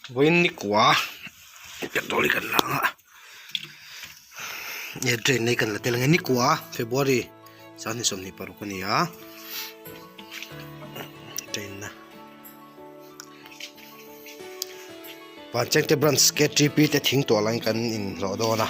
Vawiin ni kua petrol hi kan la ang a nge train hi kan la tel ang e ni kua february 26 a ni a train na Vanchengte branch ktp te thing tuah laiin kan inhlawh dawn a.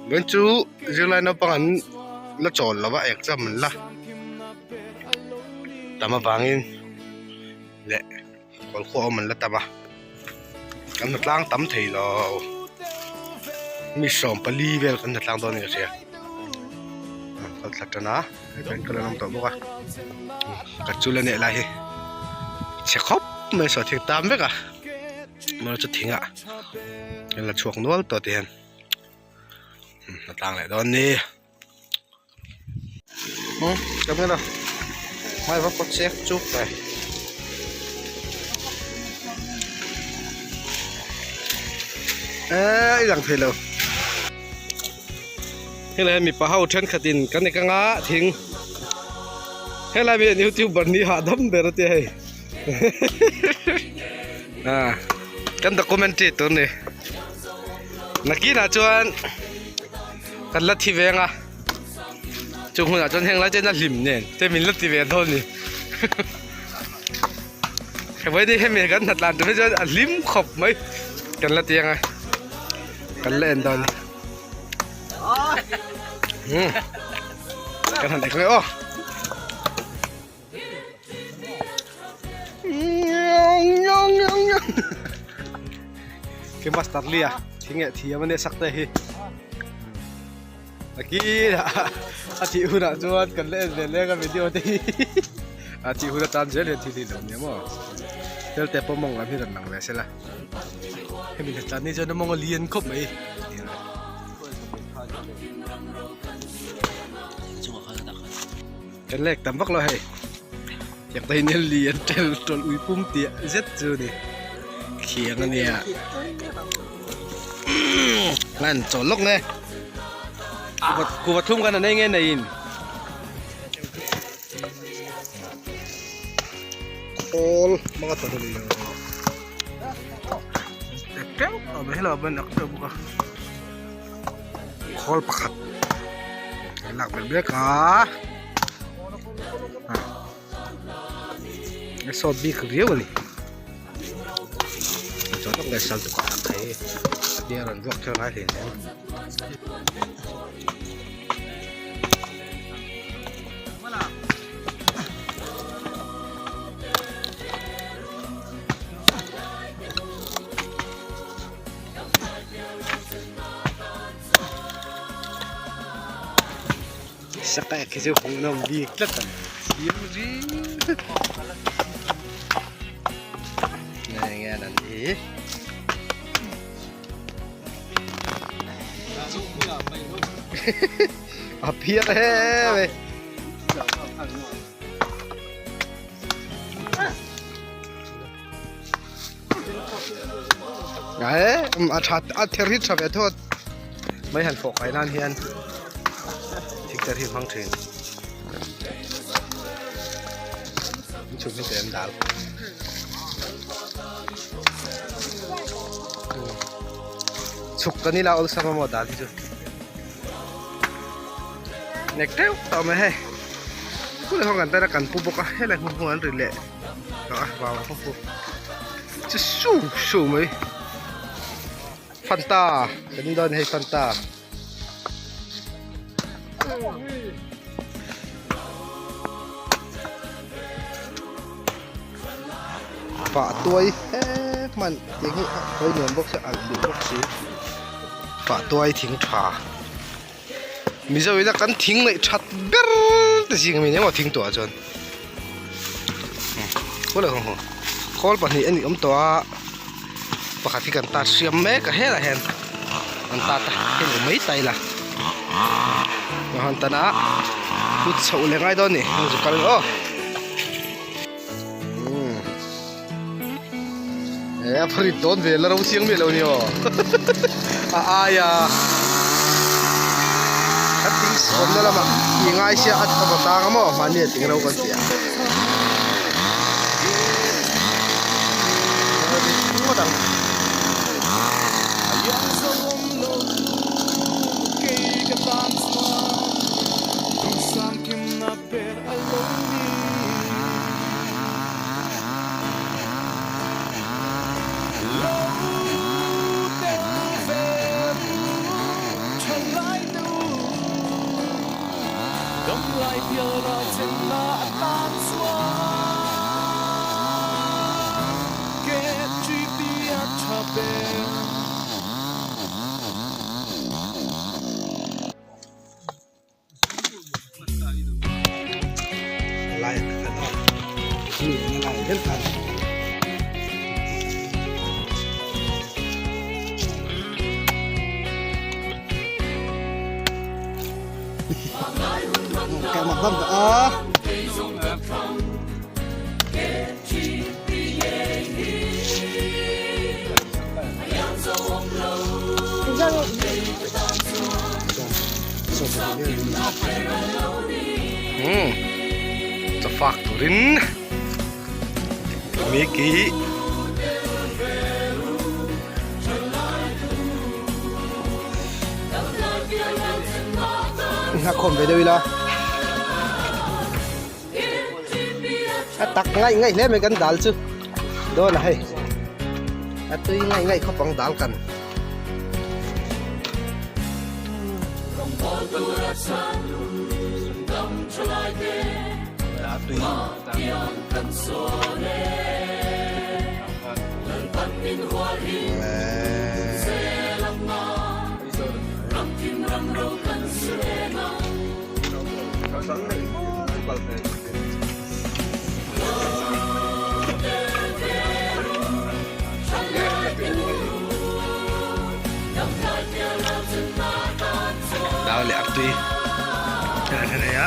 Vawiin chu zirlai naupang an la chawl lo va exam an la tam avangin leh kawlkhua awm an la tam a kan hna tlang tam thei lo mi 14 vel kan hna tlang dawn a ni ka hria kal thla tan a hetiang kal an awm tawh bawk a ka chul a nih lai hi chhe khawp mai saw thing tam vek a. Mara chu thing ah an la chhuak nual tawh ti hian a tlang leh dawn ni ka hmel a hmai va pawt chek chuk mai eee i lang thei lo helai mipa ho thenkhat in kan ni kanga thing helai mi youtuber ni hahdam ber a tia hei. Kan documentary tur ni nakinah chuan kan la thi veng a chung hunah chuan heng lai chuan a hlim nen te min la ti ve dawn ni hei ni hemi kan hna tlan tur hi chuan a hlim khawp mai kan la ti ang a kan la en dawn kan han ek leh aw. Ke master lia thing eh thiam ania sak te hi aki a thih hunah chuan kan la en ve leng a video te hi a thih hun atan zel hian thil hi lo nia maw tel te pawh mawng lam hi rawn lang ve sela hemi hna tlan hi chuan a mawng a lian khawp mai. Kan lek tam vak lo hei tiang te hian lian tel tawlh ui pum tih zet chu ni khiang a nia ngan chawl lawk nge kuva thlum kan an ei nge nei in khawl hmang a tawlh a ni lo teuh a awm hello ban ak teuh bawk a. Khawl pakhat an lak belh mek a a sawt bik riau a ni chuan tak leh sal tukah an thei nia rawn vuak thil ngai hle hle. Saka khi chu hung nawm bik tlat a ni siam ri nge nge an hi a phiar he ve A tha a ther hi tha ve thawt mai han fawh kai nan hian thing ter hi hmang thin in chhun hi te an dal chhuk kan ila awlsam a maw dal hi chu nek teuh tawh mai hei kule ho kan tana kan pu bawk a helai hmun hmun an ri leh a vau ho ho chi su su mai fanta kan dawn hei fanta pah tuai he hman tiang hi a hawi nuam bawk sia alh duh bawk si pah tuai thing tha Mizo ina kan thing neih that ber te zing ami emaw thing tawh ah chuan khawl ho khawl pahnih a ni awm tawh a pakhat hi kan tat hriam mek a helaiah hian an tat a heng awm mai ta ila han tan a kut chhoh leh ngai dawn a ni heng chu kal aw. A va rit dawn ve la ro chiang miah lo ni aw a aia a thing sawmna lamah tih ngai sia a va tang a maw mahni a thing ro kan tih a rit ngawt ang. Lai ah khan aw mi an lai vel khan ka mak dam ta a. Umm chafak turin Mickey nghak khawm ve deuh ila a tak ngaih ngaih hle mai kan dal chu dawn a hei a tui ngaih ngaih khawp ang dal kan. Dau leh artui a nei a.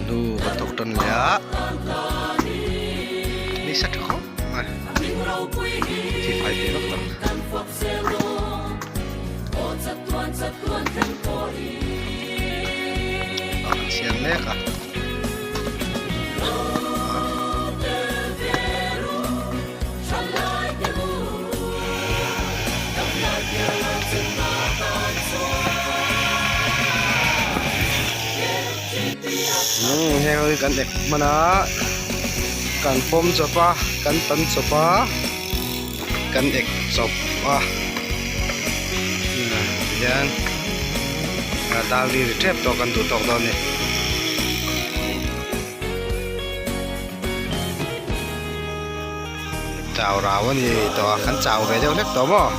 Nu ka thawk tan leh a ni sa tha khawp mai thi fai ve vak lo. An siam mek a. Umm heng hi kan ek hman a kan pawm chawp a kan tan chawp a kan ek chawp a tihian dal ri ri tep tawh kan duh tawk dawn a ni. Chau rau a ni tawh a kan chau ve deuh hlek tawh maw.